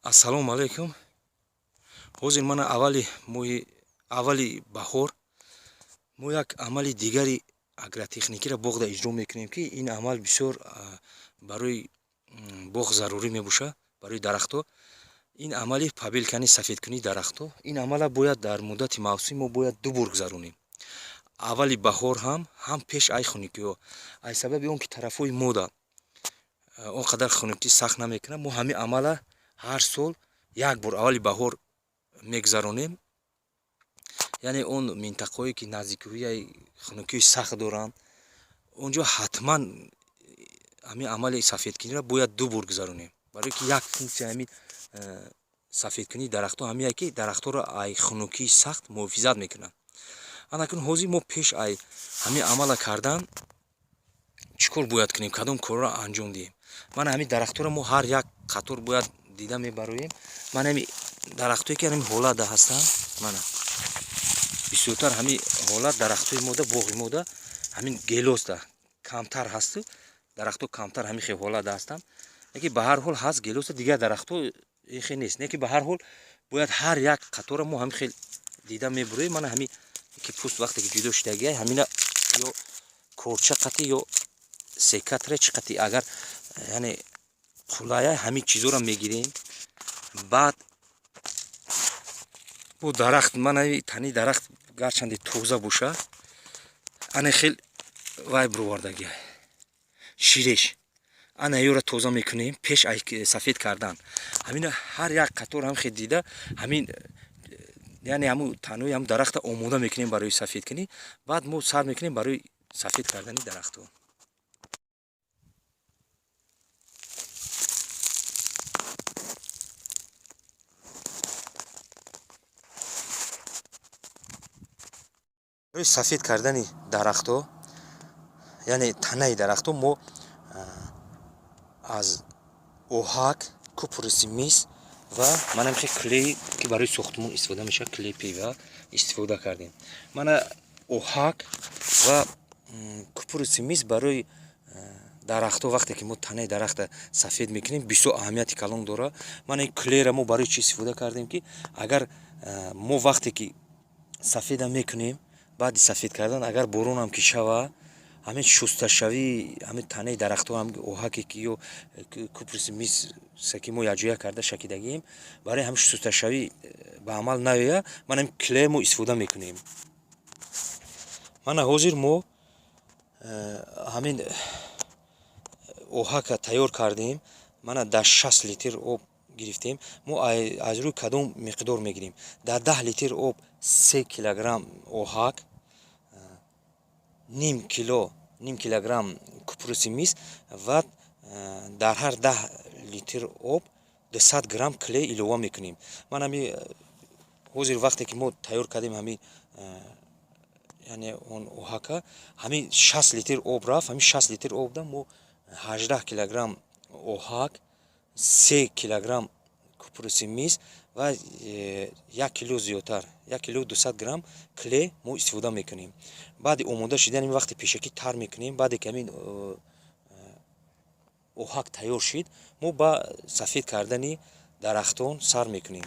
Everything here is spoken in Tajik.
Ассалому алайкум. Ҳозир мана аввали моҳи аввали баҳор мо як амали дигари агротехникиро боғда иҷро мекунем, ки ин амал бисёр барои боғ зарурӣ мебошад, барои дарахтҳо. Ин амали побелка, яъне сафедкунии дарахтҳо. Ин амала бояд дар муддати мавсим мо бояд ду бор гузаронем: аввали баҳор ҳам пеш ай хунукиҳо. Аз сабаби он ки тарафҳои мода он қадар хунукӣ сахт намекунад, мо ҳамин амала ҳар сол як бор аввали баҳор мегузаронем. Яъне он минтақаҳое, ки наздикиҳои хунукиҳои сахт доранд, он ҷо ҳатман ҳамин амали сафедкуниро бояд ду бор гузаронем, барое ки як функсияи ҳамин сафедкунии дарахтҳо ҳамие, ки дарахтҳоро ай хунукии сахт муҳофизат мекунад. Анакун ҳозир мо пеш ай ҳамин амала кардан чӣ кор бояд кунем, кадом корро анҷом диҳем? Мана ҳамин дарахтҳоро мо ҳар як қатор бояд дида мебароем. Мана ҳами дарахтҳое, ки ҳамин ҳолатда ҳастанд, мана бисёртар ҳамин ҳолат дарахтҳои мода, боғи мода ҳамин гелосда камтар ҳасту дарахтҳо камтар ҳамин хел ҳолатда ҳастанд. Лекин ба ҳар ҳол ҳаст гелоса, дигар дарахтҳо хел нест. Лекин ба ҳар ҳол бояд ҳар як қатора мо ҳамин хел дида мебуроем. Мана ҳамин ки пӯст вақте ки ҷудо шудагиай, ҳамина ё корча қати, ё секатора чӣ қати, агар яъне қулая, ҳамин чизоро мегирем. Баъд бо дарахт, мана тани дарахт гарчанде тоза боша, ана хел вай бировардагиай, ширеш, ана ёро тоза мекунем пеш ай сафед кардан. Ҳамина ҳар як қатор ҳам хел дида, ҳамин, яъне ҳамун танои ҳам дарахта омода мекунем барои сафедкунӣ. Баъд мо сар мекунем барои сафед кардани дарахтҳо. Барои сафед кардани дарахтҳо, яъне танаи дарахтҳо, мо аз оҳак, купороси мис ва мана хел клей, ки барои сохтмон истифода мешавад, клей ПВА истифода кардем. Мана оҳак ва купороси мис барои дарахтҳо, вақте ки мо танаи дарахта сафед мекунем, бисёр аҳамияти калон дорад. Мана ин клейра мо барои чӣ истифода кардем? Ки агар мо вақте ки сафеда мекунем, баъди сафед кардан агар боронам ки шава, ҳамин шусташавии ҳамин танаи дарахтҳо, ҳам оҳаке ки ё купороси мис ки мо якҷоя карда шакидагием, барои ҳамин шусташавӣ ба амал наояд, мана ҳамин клей мо истифода мекунем. Мана ҳозир мо ҳамин оҳака тайёр кардем. Мана дар 60 литр об гирифтем. Мо аз рӯи кадом миқдор мегирем? Дар 10 литр об 3 килограмм оҳак, ним кило, ним килограмм купороси мис ва дар ҳар 10 литр об 200 грамм клей илова мекунем. Ман ҳами ҳозир вақте ки мо тайёр кардем ҳамин, яъне он оҳака, ҳамин 60 литр об рафт. Ҳамин 60 литр обда мо 18 килограмм оҳак, 3 килограмм купороси мис ва 1 кило зиёдтар, 1 кило 200 грамм клей мо истифода мекунем. Баъди омода шидани, вақте пешакӣ тар мекунем, баъде ки ҳамин оҳак тайёр шид, мо ба сафед кардани дарахтон сар мекунем.